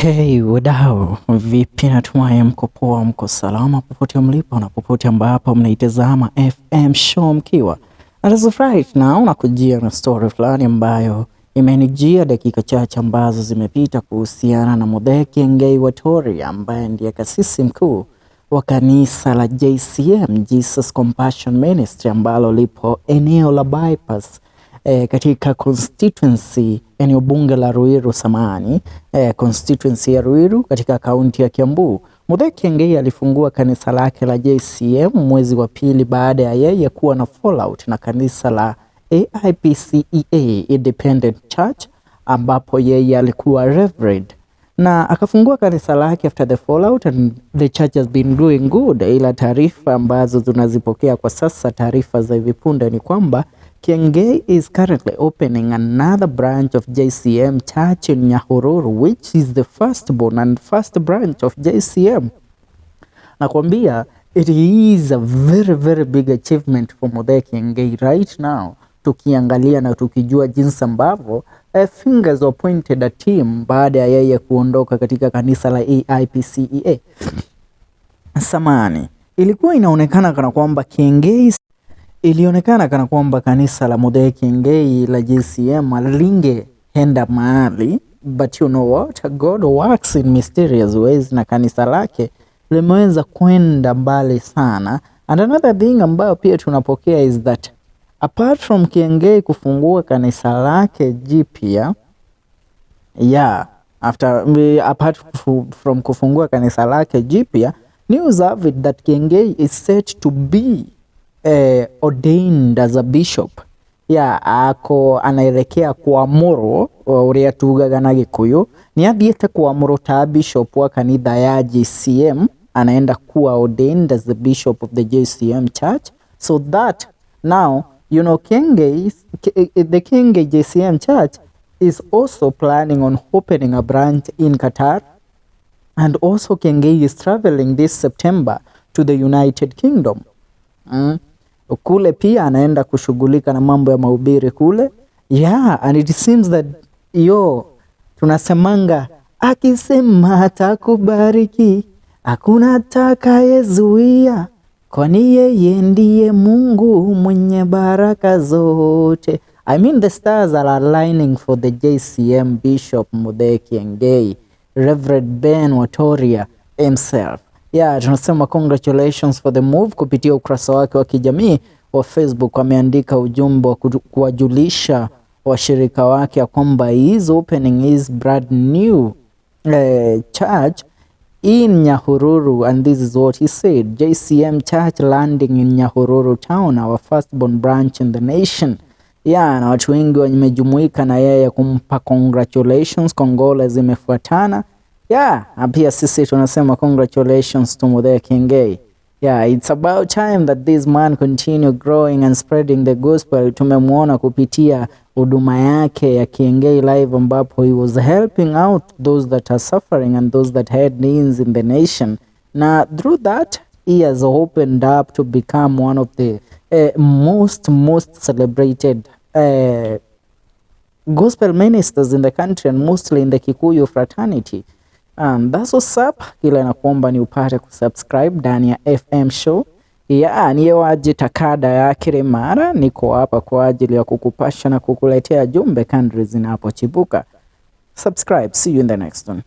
Hey, wadau, vipi? Natumai mko poa, mko salama popote mlipo na popote ambapo mnaitazama FM Show mkiwa. And as of right now nakujia na story fulani ambayo imenijia dakika chache ambazo zimepita kuhusiana na Muthee Kiengei Watori ambaye ndiye kasisi mkuu wa kanisa la JCM, Jesus Compassion Ministry, ambalo lipo eneo la Bypass katika constituency, eneo bunge la Ruiru samani, constituency ya Ruiru katika kaunti ya Kiambu. Muthee Kiengei alifungua kanisa lake la JCM mwezi wa pili baada ya yeye kuwa na fallout na kanisa la AIPCEA Independent Church ambapo yeye alikuwa reverend na akafungua kanisa lake after the fallout, and the church has been doing good. Ila taarifa ambazo tunazipokea kwa sasa, taarifa za hivi punde ni kwamba Kiengei is currently opening another branch of JCM Church in Nyahururu, which is the firstborn and first branch of JCM. Nakwambia it is a very, very big achievement for Muthee Kiengei right now, tukiangalia na tukijua jinsi ambavyo fingers were pointed at him baada ya yeye kuondoka katika kanisa la AIPCEA. Samani, ilikuwa inaonekana kana kwamba Kiengei, ilionekana kana kwamba kanisa la Muthee Kiengei la JCM lingeenda mahali, but you know what, God works in mysterious ways na kanisa lake limeweza kwenda mbali sana. And another thing ambayo pia tunapokea is that apart from Kiengei kufungua kanisa lake jipya, yeah, after apart from kufungua kanisa lake jipya, news have it that Kiengei is set to be ordained as a bishop. Yeah, ako anaelekea kuamũrwo ũrĩa tugaga na Gĩkũyũ, nĩ athiĩte kuamũrwo ta bishop wa kanitha ya JCM, anaenda kuwa ordained as the bishop of the JCM church, so that now the Kiengei JCM church is also planning on opening a branch in Qatar, and also Kiengei is traveling this September to the United Kingdom. Kule pia anaenda kushughulika na mambo ya mahubiri kule. Yeah, and it seems that, yo, tunasemanga akisema atakubariki hakuna atakayezuia, kwani yeye ndiye Mungu mwenye baraka zote. I mean, the stars are aligning for the JCM Bishop Muthee Kiengei, Reverend Ben Watoria himself. Yeah, tunasema congratulations for the move. Kupitia ukurasa wake wa kijamii wa Facebook ameandika ujumbe wa kuwajulisha washirika wake ya kwamba he is opening his brand new church in Nyahururu, and this is what he said: "JCM Church landing in Nyahururu town, our firstborn branch in the nation." Yeah, na watu wengi wamejumuika na yeye kumpa congratulations, kongole zimefuatana. Yeah, na pia sisi tunasema congratulations to Muthee Kiengei. Yeah, it's about time that this man continue growing and spreading the gospel. Tumemwona kupitia huduma yake ya Kiengei Live ambapo he was helping out those that are suffering and those that had needs in the nation. Na through that he has opened up to become one of the most celebrated gospel ministers in the country and mostly in the Kikuyu fraternity. That's what's up. Kila nakuomba ni upate kusubscribe ndani ya FM Show. Yeah, niye waje takada ya Kiremara, niko hapa kwa ajili ya kukupasha na kukuletea jumbe kadri zinapochipuka. Subscribe. See you in the next one.